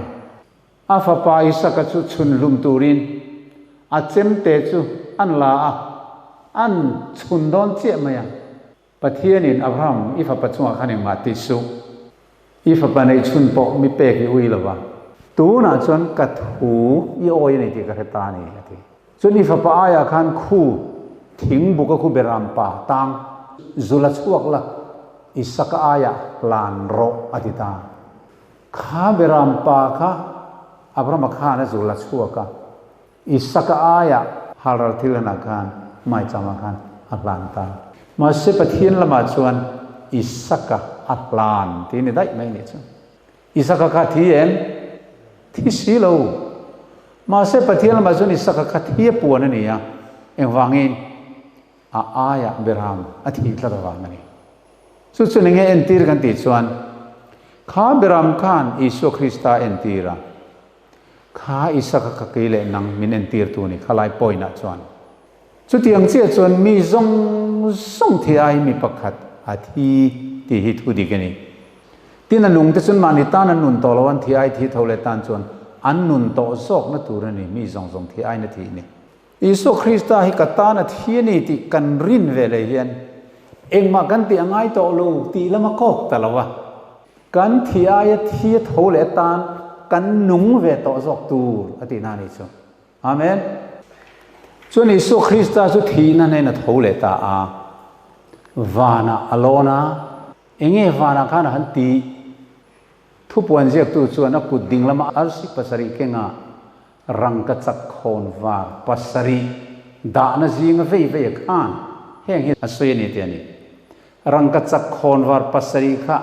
A fapa Isaka chu chhun hlum turin a chemte chu an la a, an chhun dawn chiah mai a. Pathianin Abraham i fapa chungah khan engmah ti suh. I fapa neih chhun pawh mi pek i ui lo va. Tunah chuan ka thu i awi a ni tih ka hre ta a ni, a ti. Chuan i fapa aiah khan khu thing buk a khu beram pa tang zul a chhuak la, Isaka aiah hlan rawh, a ti ta. Kha beram pa kha Abrahama khan a zul a chhuak a, Isaka aiah halral thil hanah khan maichama khan a hlan ta. Mahse Pathian lamah chuan Isaka a hlan tih a ni daih mai nih chu. Isaka kha thi em? Thi si lo. Mahse Pathian lamah chuan Isaka kha thi a puan a ni a, engvangin? A aiah Beram a thih tlat avang a ni. Chu chuan enge entir kan tih chuan kha Beram khan Isua Krista a entir a, kha Isaka kha kei leh nang min entir tu a ni khalai point ah chuan. Chutiang chiah chuan mi zawng zawng thi ai mi pakhat a thi tih hi thu dik a ni. Tin a nung te chuan mahni tan an nun tawh lo an thi ai thi tho leh tan chuan an nun tawh zawkna tur a ni mi zawng zawng thi aina thih ni. Isua Krista hi ka tan a thi a ni tih kan rin ve leh hian engmah kan tih a ngai tawh lo tih lam a kawk ta lo a. Kan thi aia thi a tho leh atan kan nung ve tawh zawk tur a tihna a ni chu. Amen. Chuan Isua Krista chu thihna hnen a tho leh ta a, vanah a lawn a, enge vanah khan a han tih? Thupuan ziaktu chuan a kut ding lama arsi pasarih kenga rangka chak khawn var pasarih dahna zinga vei vei a khan heng hi a sawi a ni tih a ni. Rangka chak khawn var pasarih kha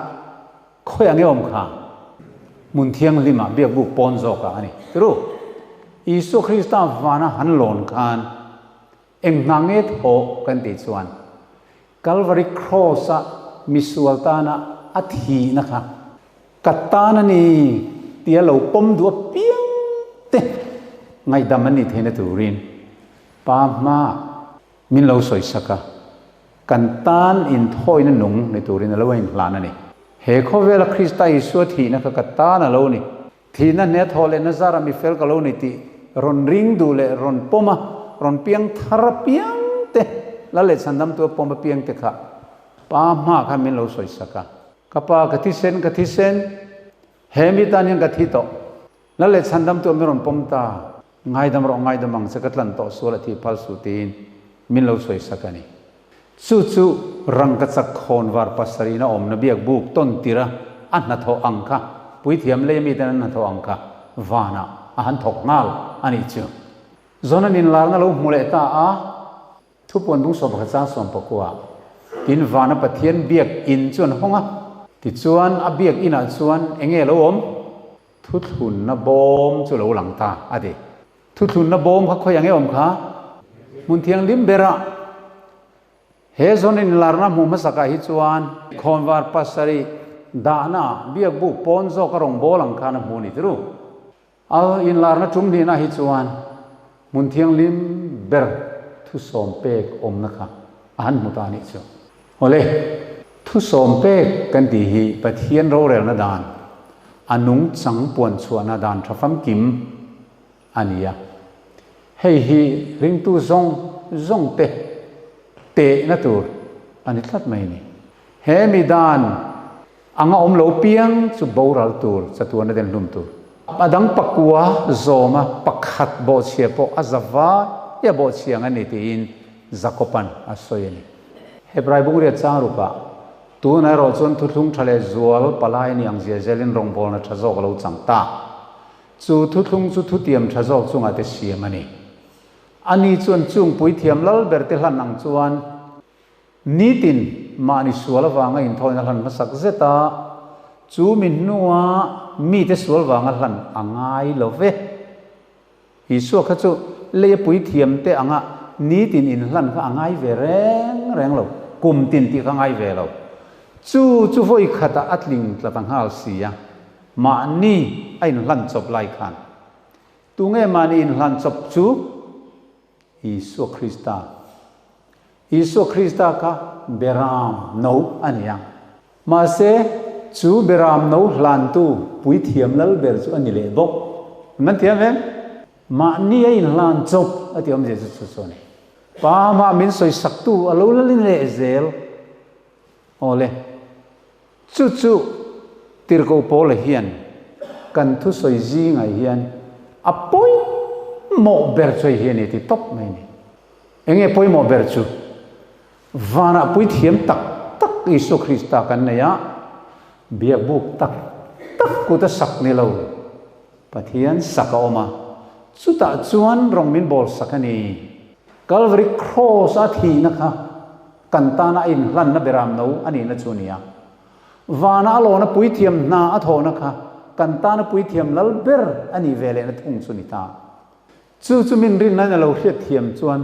Khawi ang i awm kha? Hmun thianghlimah biakbuk pawn zawkah a ni. Tiru, Isua Krista vana han lawn khan eng hna nge thawh kan tih chuan Calvary Cross-a misual tana a thihna kha ka tan a ni tia lo pawm duh apiang te ngaihdam an nih theihna turin Pa hmaah min lo sawisak a. Kan tan inthawina nung ni turin a lo inhlan a ni. He khawvela Krista Isua thihna kha ka tan a lo ni. Thihna hne thaw leh nazara mi fel ka lo ni tih rawn ring duh leh rawn pawm a, rawn piang thar apiang te, Lal leh Chhandamtu a pawm apiang te kha Pa hma khan min lo sawisak a. Ka Pa, ka thisen, ka thisen, he mi tan hian ka thi tawh. Lal leh Chhandamtu a min rawn pawm ta. Ngaidam rawh, ngaidam ang che, ka tlan tawh sual a thi phal su tiin min lo sawi sak a ni. Chu chu rangka chak khawn var pasarih in a awmna biak buk tawn tir a, a hnathawh ang kha, puithiam lei miten an hnathawh ang kha vanah a han thawk nghal a nih chu. Zawnan inlarna lo hmu leh ta a, Thupuan bung 11 chang 19 tin vana Pathian biak in chu an hawng a, tichuan a biak inah chuan enge lo awm? Thuthlunna bawm chu lo lang ta a ti. Thuthlunna bawm kha khawi ang e awm kha? Hmun thianghlim berah. He zawn inlarna hmuh hmasakah hi chuan khawnvar pasarih dahna biakbuk pawn zawk a rawn bawl ang khan a hmu a ni tiru. A inlarna tum hnihna hi chuan hmun thianghlim ber thusawm pek awmna kha a han hmu ta a nih chu. Awle. Thusawm pek kan tih hi Pathian rorelna dan, a nungchang puanchhuahna dan tha famkim a ni a. Hei hi ringtu zawng zawng te tehna tur a ni tlat mai a ni. He mi dan anga awm lo piang chu boral tur, chatuana den hlum tur. A dang pakua zawma pakhat bawhchhia pawh a za vai a bawhchhia ang a ni tiin Jakoban a sawi a ni. Hebrai bungriat chang rukah, Tunah erawh chuan thuthlung tha leh zual palai ni ang zia zelin rawngbawlna tha zawk a lo chang ta. Chu thuthlung chu thutiam tha zawk chungah te siam a ni. Ani chuan chung puithiam lal ber te hlan ang chuan nitin mahni sual avanga inthawina hlan hmasak zet a, chu mi hnua mite sual vanga hlan a ngai lo ve. Isua kha chu lei a puithiam te anga nitin inhlan kha a ngai ve reng reng lo, kum tin tih kha a ngai ve lo. Chu chu vawi khatah a tling tla ta nghal si a, mahni a inhlan chawp lai khan. Tunge mahni inhlan chawp chu? Isua Krista. Isua Krista kha Beram no a ni a. Mahse, chu Beram no hlantu Puithiam Lal ber chu a ni leh bawk. Man thiam em? Mahni a inhlan chawp a tih awmzia chu chu chu a ni. Pa mah min sawisaktu a lo la ni leh zel. Awle, chu chu Tirhkoh Paula hian kan thusawi zingah hian a pawimawh ber chu hei hi a ni ti tawp mai a ni. Enge pawimawh ber chu? Vanah puithiam tak tak Isua Krista kan nei a, biakbuk tak tak kut a sak ni lo, Pathian sak a awm a, chutah chuan rawng min bawl sak a ni. Calvary Cross a thihna kha kan tana a inhlanna beram no a nihna chu a ni a. Vana a lawna puithiam hna a thawhna kha kan tana puithiam lal ber a nih ve lehna thung chu a ni ta. Chu chu min rinna in a lo hriatthiam chuan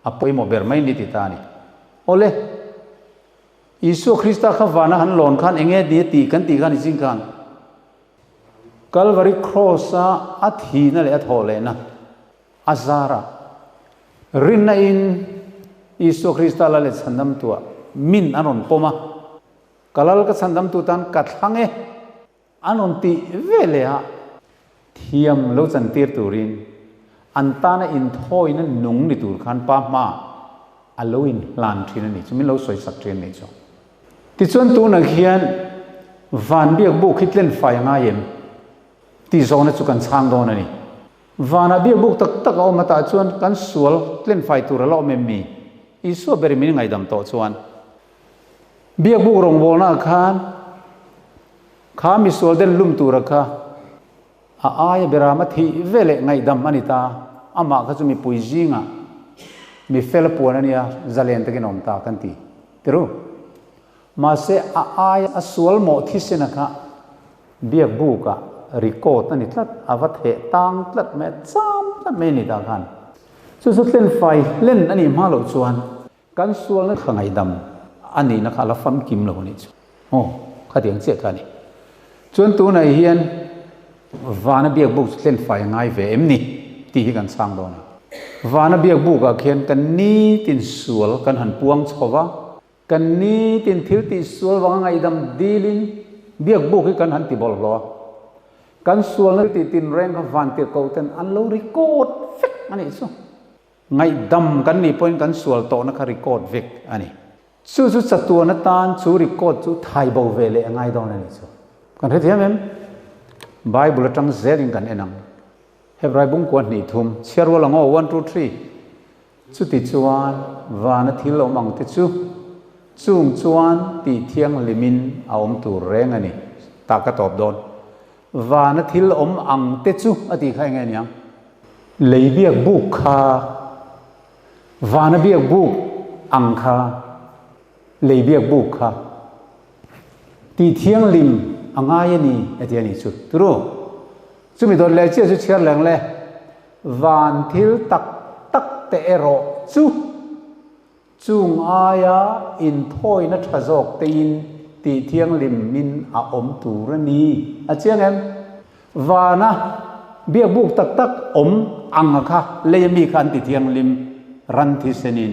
a pawimawh ber mai ni ti ta a ni. Awle, Isua Krista kha vana han lawn khan eng nge ni a tih kan tih khan i ching khan Calvary Cross-a a thihna leh a thawh lehna a zara rinna in Isua Krista la leh chhandamtuah min an rawn pawm a, ka lal ka chhandamtu tan ka thlang e an rawn tih ve leh a, thiam lo chantir turin an tana inthawina nung ni tur khan pa hma a lo inhlan thin a ni chu, min lo sawisak thin a ni chu. Tichuan tunah khian van biakbuk hi tlen fai a ngai em tih zawhna chu kan chhang dawn a ni. Vanah biakbuk tak tak a awm atah chuan kan sual tlen fai tur a la awm em mi? Isua berin min ngaidam tawh chuan biakbuk rawngbawlnaah khan kha misual den lum tura kha a aia berama thih ve leh ngaihdam a ni ta. Amah kha chu mipui zingah mi fel a puan a nia, zalen takin a awm ta kan ti. Tiru? Mahse a aia a sual mawh thisena kha Biakbukah record a ni tlat, a va theh tang tlat mai, a cham tlat mai a ni ta khan. Chu chu tlen fai hlen a nih hma loh chuan kan sualna kha ngaihdam a nihna kha a la famkim lo a nih chu. Aw, khatiang chiah kha a ni. Chuan tunah hian vana biakbuk chu tlen fai a ngai ve em ni tih hi kan chhang dawn a. Vana biakbukah khian kan nitin sual kan han puang chho va, Kan nitin thil tih sual vanga ngaihdam dilin biakbuk hi kan han ti bawlhhlawh a. Kan sualna tih tinreng kha vantirhkoh ten an lo record vek a nih chu. Ngaihdam kan nih pawhin kan sual tawhna kha record vek a ni. Chu chu chatuan atan chu record chu thai bo ve leh a ngai dawn a nih chu. Kan hrethiam em? Bible atang zelin kan en ang. Hebrai bungkua hnih thum, chhiar rual ang aw, one two three. Chutichuan, vana thil awm ang te chu chung chuan tih thianghlimin a awm tur reng a ni. Tah ka tawp dawn. Vana thil awm ang te chu a tih kha eng nge niang? Lei biak buk kha, vana biak buk ang kha, lei biak buk kha tih thianghlim a ngai a ni a ti a ni chu. Turu, chumi dawt leh chiah chu chhiar leng le. Van thil tak tak te erawh chu chung aia inthawina tha zawk tein tih thianghlim in a awm tur a ni. A chiang em? Vana biakbuk tak tak awm ang a kha lei ami kha an ti thianghlim ran thisen in.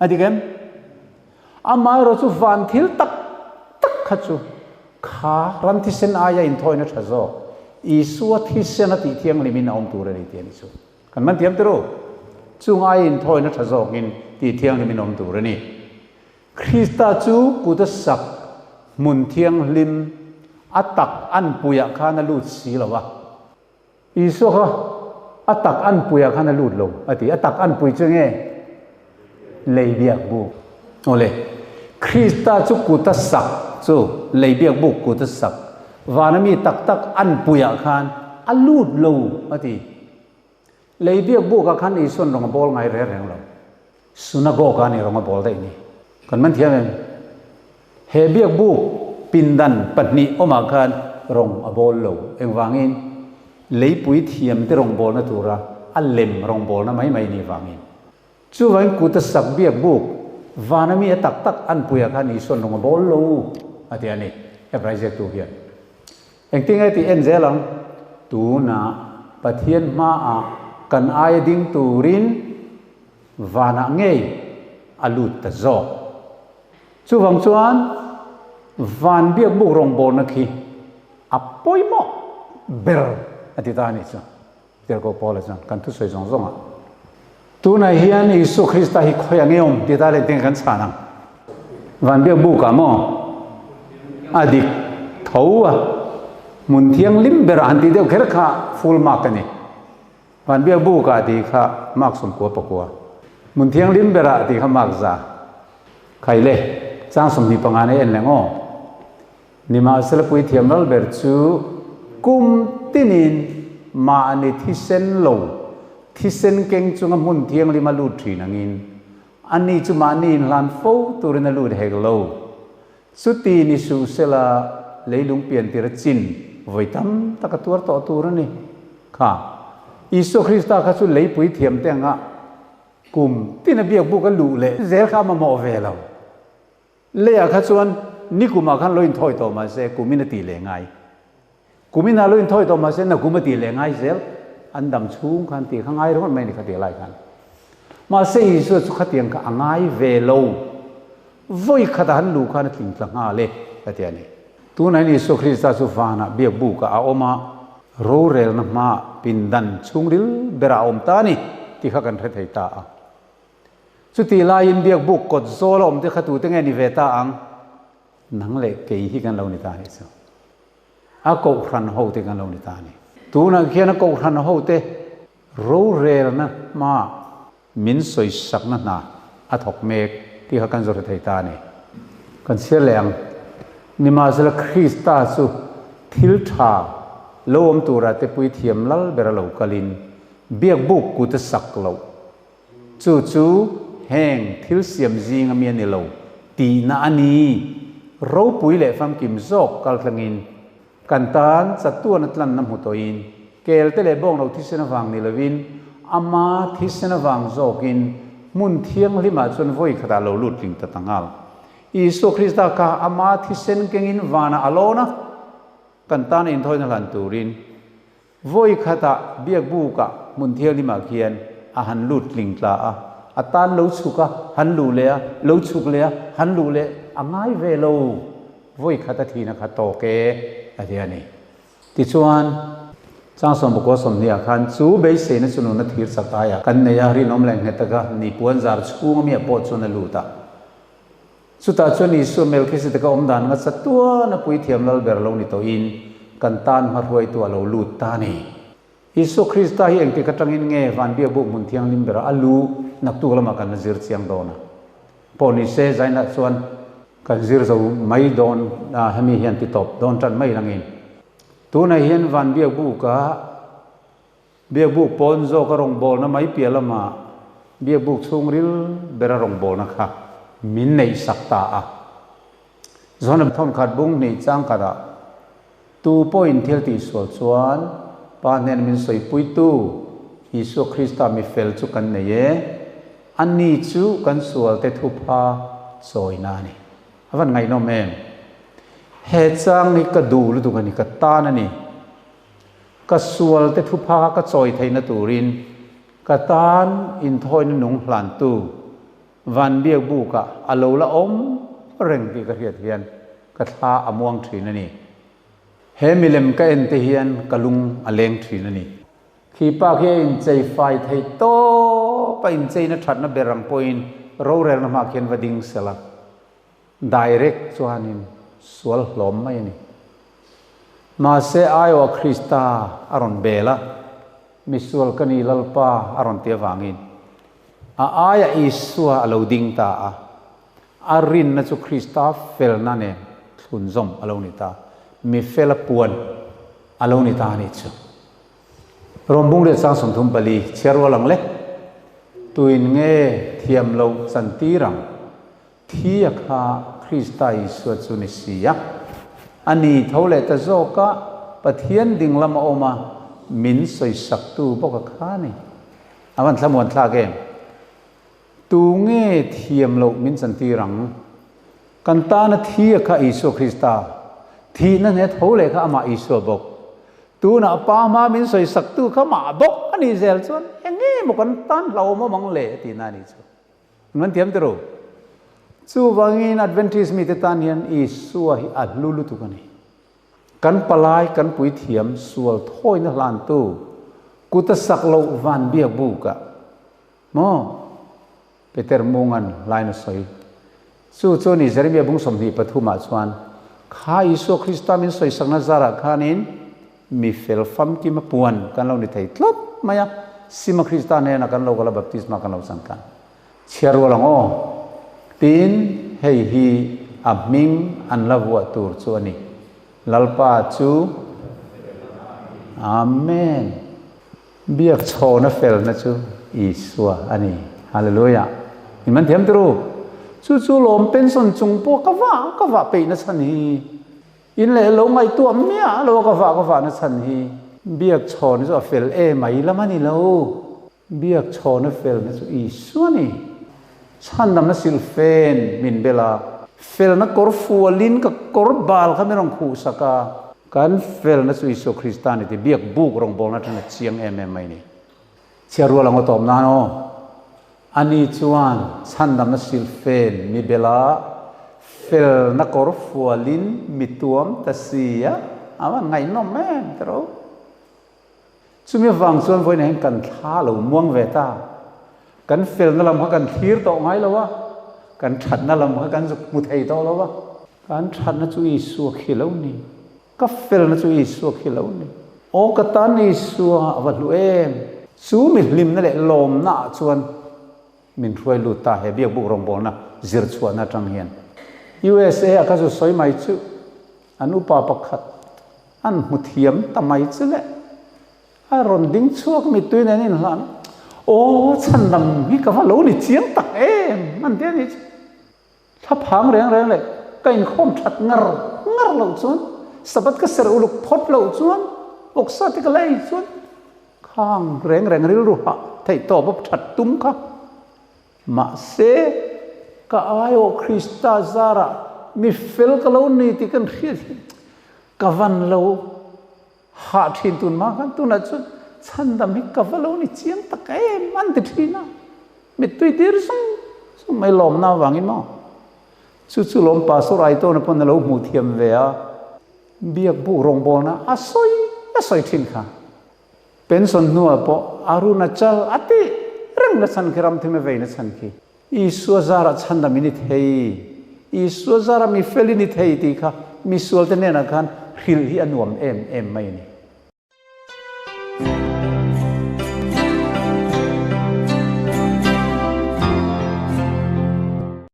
A dik em? Amaherawhchu van thil tak tak kha chu kha ram thisen aia inthawina tha zawk Isua thisen a tih thianghlimin a awm tur a ni tih a ni chu. Kan man thiam tiro. Chung aia inthawina tha zawkin tih thianghlimin a awm tur a ni. Krista chu kut a sak hmun thianghlim a tak anpuiah khan a lut si lo a. Isua kha a tak anpuiah khan a lut lo a ti. A tak anpui chu nge? Lei biak buk. Awle, Krista chu kut a sak chu lei biak buk kut a sak vana mi tak tak anpuiah khan a lut lo a ti. Lei biak bukah khan Isua'n rawng a bawl ngai reng reng lo. Synagogue a ni rawng a bawl daih ni. Kan man thiam em? He biak buk pindan pahnih awmah khan rawng a bawl lo. Engvangin? Leipui thiamte rawngbawlna tura a lem rawngbawlna mai mai ni vangin. Chuvangin kut a sak biak buk vana mi a tak tak anpuiah khan Isua'n rawng a bawl lo a ti a ni, Hebrai ziaktu hian. Engtin nge tih en zel ang? Tunah Pathian hmaah kan aia ding turin vanah ngei a lut ta zawk. Chuvang chuan van biakbuk rawngbawlna khi a pawimawh ber a ti ta a nih chu. Tirhkoh Paula chuan kan thusawi zawng zawngah tunah hian Isua Krista hi khawi ang e awm ti ta leh engtin kan chhan ang? Van biakbukah maw a dik tho a, hmun thianghlim berah han tih deuh kher kha full mark a ni. Van biakbukah tih kha mark 94. Hmun thianghlim berah tih kha mark 100. Khai le, chang 25 nei en leng aw. Nimahsela puithiam ral ber chu kum tinin mahni thisen lo, thisen keng chunga hmun thianghlim a lut thin angin, ani chu mahni inhlan fo turin a lut hek lo. Chuti ni suh sela leilung piantir a chin vawi tam tak a tuar tawh tur a ni. Kha, Isua Krista kha chu lei puithiam te anga kum tina biakbuk a luh leh zel kha a mamawh ve lo. Leiah kha chuan nikumah khan lo inthawi tawh mahse kumin a tih leh ngai. Kuminah lo inthawi tawh mahse nakum a tih leh ngai zel. An dam chhung khan tih kha ngai ringawt mai a ni kha tih lai khan. Mahse Isua chu khatiang kha a ngai ve lo. Vawi khatah han luh khan a tling tla nghal e a ti a ni. Tunah hian Isua Krista chu vanah biakbukah a awm a, rorelna hmaah pindan chhungril berah a awm ta a ni tih kha kan hre thei ta a. Chutih laiin biakbuk kawt zawl a awm te kha tute nge ni ve ta ang? Nang leh kei hi kan lo ni ta a nih chu. A kohhran ho te kan lo ni ta a ni. Tunah khian a kohhran ho te rorelna hmaah min sawisakna hna a thawk mek tih kha kan zawrh thei ta a ni. Kan chhiar leh ang. Nimahsela Krista chu thil tha lo awm tura te puithiam lal bera lo kalin biakbuk kut a sak loh Chu chu heng thil siam zinga mi a ni lo tihna a ni. Ropui leh famkim zawk kaltlangin kan tan chatuan a tlanna hmu tawhin kelte leh bawngno thisen avang ni lovin ama thisen avang zawkin hmun thianghlimah chuan vawi khatah lo lut tling ta ta nghal. Isua Krista kha ama thisen kengin vanah a lawn a, kan tan inthawina hlan turin Vawi khatah biakbukah hmun thianghlimah khian a han lut tling tla a, a tan lo chhuk a, han luh leh a, lo chhuk leh a, han luh leh a ngai ve lo. Vawi khat a thihna kha tawk e, a ti a ni. Tichuan, Chang 19 20 ah khan chu beiseina chu nuna thir chak aiah kan nei a, rinawm leh nghet taka ni puan zar chhung ami ah pawh chuan a lut a. Chutah chuan Isua Melchizedek-a awm dan nga chatuan a puithiam lal ber lo ni tawhin kan tan hmahruaitu a lo lut ta a ni. Isua Krista hi engtik atangin nge van biakbuk hmun thianghlim berah a lu naktuk lamah kan la zir chiang dawn a. Pawh ni se zainah chuan kan zir zo mai dawn a, hemi hian ti tawp dawn tan mai langin. Tunah hian van biakbuka Biakbuk pawn zawk a rawngbawlna mai piah lamah biakbuk chhungril ber a rawngbawlna kha min neih sak ta a. Zona thawnkhat bung hnih changkhatah tu pawhin thil tihsual chuan Pa hnena min sawipuitu Isua Krista mi fel chu kan nei e, ani chu kan sualte thupha chawina a ni. A van ngaihnawm em? He chang hi ka duh lutuk a ni, ka tan a ni. Ka sualte thupha ka chawi theihna turin ka tan inthawina nung hlantu Van biak bukah a lo la awm reng tih ka hriat hian ka thla a muang thin a ni. He milem ka en te hian ka lung a leng thin a ni. Khi pa khi a inchei fai thei tawp a, incheina thatna ber ang pawhin rorelna hmah khian va ding sela, direct chuanin sual hlawm mai a ni. Mahse aiawh Krista a rawn bel a, misual ka ni Lalpa a rawn ti avangin a aia Isua a lo ding ta a, a rinna chu Krista felna nen thlunzawm a lo ni ta, mi fela puan a lo ni ta a nih chu. Rom bung leh chang 34 chhiar rual ang le. Tuin nge thiam lo chantir ang? Thi a kha Krista Isua chu ni si a. A ni tho leh ta zawk a, Pathian ding lam a awm a, min sawisaktu bawk a kha a ni. A van thlamuan thlak em? Tu nge thiam loh min chantir ang? Kan tana thi a kha Isua Krista, thihna hne tho leh kha amah Isua bawk. Tunah Pa hma min sawisaktu kha mah bawk a nih zel chuan eng nge maw kan tan hlauhawm awm ang le tihna a nih chu. An man thiam tiro. Chuvangin Adventist mite tan hian Isua hi a hlu lutuk a ni. Kan palai kan puithiam sual thawina hlantu kuta sak loh van biak bukah maw Peter Mungan line a sawi. Chu chu ni Jeremia bung 23 ah chuan kha Isua Krista min sawisakna zarah khanin mi fel famkim a puan kan lo ni thei tlat mai a, Sima Krista hnena kan lo kal a baptisma kan lo chang tlan. Chhiar rual ang aw. Tin, hei hi a hming an la vuah tur chu a ni. Lalpa chu Amen. Biak chhawna felna chu Isua a ni. Hallelujah. In man thiam turu. Chu chu lawm pension chung pawh ka vah ka vah peihna chhan hi. In leh lo ngaihtuah miah lo a ka vah ka vahna chhan hi. Biak chhawna chu a fel e mai lam a ni lo. Biak chhawna felna chu Isua a ni. Chhandamna silfen min bel a. Felna kawr fualin ka kawr bal kha min rawn khuhsak a. Kan felna chu Isua Krista a ni tih biak buk rawngbawlna atanga chiang em em mai a ni. Chhiar rual ang aw tawp nan aw. Ani chuan chhandamna silfen mi bel a, felna kawr fualin mi tuam ta si a, a van ngaihnawm em tiraw. Chumi avang chuan vawiinah hian kan thla lo muang ve ta. Kan felna lam kha kan thlir tawh ngai lo a, kan thatna lam kha kan zuk hmu thei tawh lo a. Kan thatna chu Isua khi lo ni. Ka felna chu Isua khi lo ni. Aw ka tan Isua a va hlu em! Chu mi hlimna leh lawmna ah chuan min hruai lut ta he biakbuk rawngbawlna zir chhuahna atang hian. USA a ka zu sawi mai chu an upa pakhat an hmu thiam ta mai chu le. A rawn ding chhuak mittui nen inhlan a, Aw chhandam hi ka va lo ni chiang tak em! An ti a nih chu. Thlaphang reng reng leh ka inkhawm that ngar ngar loh chuan, Sabbath ka serh uluk phawt loh chuan, vawksa te ka la ei chuan khang reng reng rilru hah theih tawp a that tum kha. Mahse, ka aiawh Krista zarah mi fel ka lo ni tih kan hriat hi ka van lo hah thin tun hma khan tunah chuan chhandam hi ka va lo ni chiang tak em an ti thin a, mittui tir zung zung mai lawmna avangin maw chu chu lawm Pastor Aitawna pawn a lo hmuh thiam ve a, biak buk rawngbawlna a sawi a sawi thin kha. Pension hnuah pawh Arunachal a tih reng na chhan khi ramthim a vei na chhan khi Isua zarah chhandam i ni thei, Isua zarah mi fel i ni thei tih kha misualte hnenah khan hrilh hi a nuam em em mai a ni.